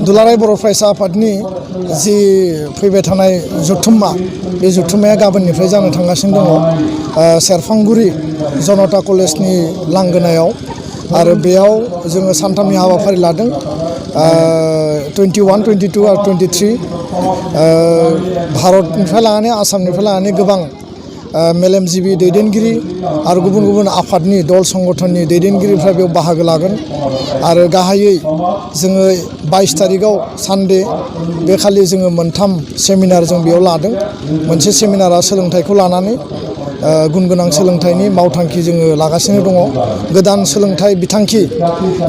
दुलाराय बर' फरायसा आफादनि जि फैबाय थानाय जथुम्मा बे जथुम्माया गाबोननिफ्राय जानो थांगासिनो दङ सेरफांगुरि जनता कलेजनि लांगोनायाव आरो बेयाव जोङो सानथामनि हाबाफारि लादों 21, 22 आरो 23 भारतनिफ्राय लानानै आसामनिफ्राय लानानै गोबां मेलेमजिबि दैदेनगिरि आरो गुबुन गुबुन आफादनि दल संगठननि दैदेनगिरिफ्रा बेयाव बाहागो लागोन आरो गाहायै जोङो 22 तारिखआव सानडे बे खालि जोङो मोनथाम सेमिनार जों बेयाव लादों। मोनसे सेमिनारा सोलोंथाइखौ लानानै गुन गोनां सोलोंथाइनि मावथांखि जोङो लागासिनो दङ। गोदान सोलोंथाइ बिथांखि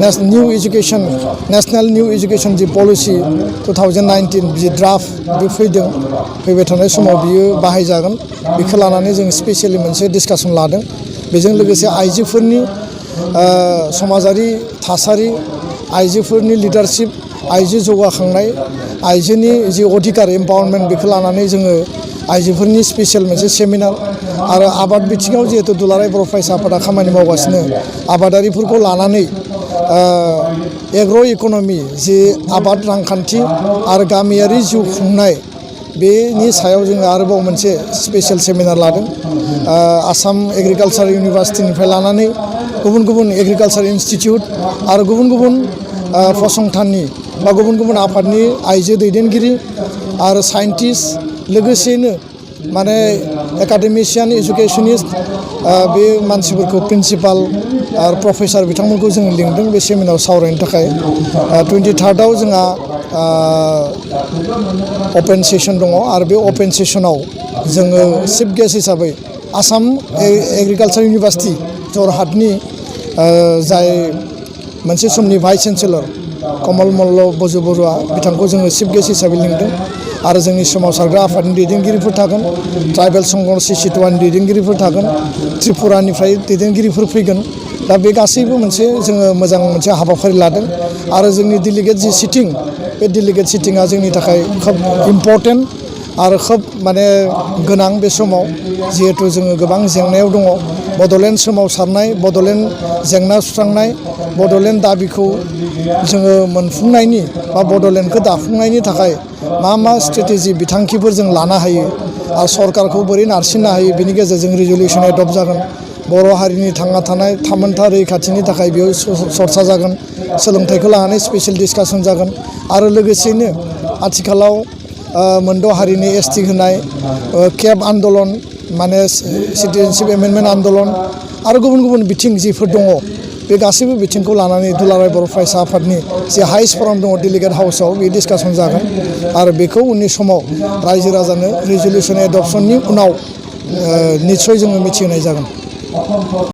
नेशनेल निउ एजुकेशन जि पलिसि 2019 जि ड्राफ्ट बे फैबाय थानाय समाव बियो बाहायजागोन। बेखौ लानानै जों स्पेसियेलि मोनसे डिसकासन लादों। बेजों लोगोसे आइजोफोरनि समाजारि थासारि, आइजोफोरनि लिडारशिप, आइजो जौगाखांनाय, आइजोनि जि अधिकार एम्पावारमेन्ट बेखौ लानानै जोङो आइजोफोरनि स्पेसियेल मोनसे सेमिनार आरो आबाद बिथिङाव जिहेतु दुलाराय बर' फरायसा आफादा खामानि मावगासिनो आबादारिफोरखौ लानानै एग्र' इक'नमि जि आबाद रांखान्थि आरो गामियारि जिउ खुंनाय बेनि सायाव जोङो आरोबाव मोनसे स्पेसियेल सेमिनार लादों। आसाम एग्रिकालसार इउनिभारसिटिनिफ्राय लानानै गुबुन गुबुन एग्रिकालसार इन्सटिटिउट आरो गुबुन गुबुन फसंथाननि बा गुबुन गुबुन आफादनि आइजो दैदेनगिरि आरो साइन्टिस्ट लोगोसेयैनो माने एकाडेमिशियान इडुकेसनिस्ट बे मानसिफोरखौ प्रिन्सिपाल आरो प्रफेसार बिथांमोनखौ जों लिंदों बे सेमिनाराव सावरायनो थाखाय। 23rd जोंहा अपेन सेसन दङ आरो बे अपेन सेसनाव जोङो चिफ गेस्ट हिसाबै आसाम एग्रिकालसार इउनिभारसिटि जरहाटनि जाय मोनसे समनि भाइस चेन्सेलर कमल मल्ल बजबरुवा बिथांखौ जोङो चिफ गेस्ट हिसाबै लिंदों आरो जोंनि सोमावसारग्रा आफादनि दैदेनगिरिफोर थागोन, ट्राइबेल संघर्ष सिटुवानि दैदेनगिरिफोर थागोन, त्रिपुरानिफ्राय दैदेनगिरिफोर फैगोन। दा बे गासैबो मोनसे जोङो मोजां मोनसे हाबाफारि लादों आरो जोंनि डेलिगेट जि सिटिं बे डेलिगेट सिटिंआ जोंनि थाखाय खोब इम्परटेन्ट आरो खोब माने गोनां बे समाव जिहेथु जोङो गोबां जेंनायाव दङ। बड'लेण्ड सोमावसारनाय, बड'लेण्ड जेंना सुस्रांनाय, बड'लेण्ड दाबिखौ जोङो मोनफुंनायनि बा बड'लेण्डखौ दाफुंनायनि थाखाय मा स्ट्रेटेजि बिथांखिफोर जों लानो हायो आरो सरकारखौ बोरै नारसिननो हायो बिनि गेजेरजों रिजलिउसन एडप्ट जागोन। बर' हारिनि थांना थानाय थामोनथा रैखाथिनि थाखाय बेयाव सरसा जागोन। सोलोंथाइखौ लानानै स्पेसियेल डिसकासन जागोन आरो लोगोसेयैनो आथिखालाव मोनद' हारिनि ST होनाय, केब आन्दलन माने सिटिजेनशिप एमेन्डमेन्ट आन्दलन आरो गुबुन गुबुन बिथिं जिफोर दङ बे गासैबो बिथिंखौ लानानै दुलाराय बर' फरायसा आफादनि जे हाइस्ट फराम दङ डेलिगेट हाउसआव बे डिसकासन जागोन आरो बेखौ उननि समाव रायजो राजानो रिजलिउसन एडप्शननि उनाव निस्सय जोङो मिथिहोनाय जागोन।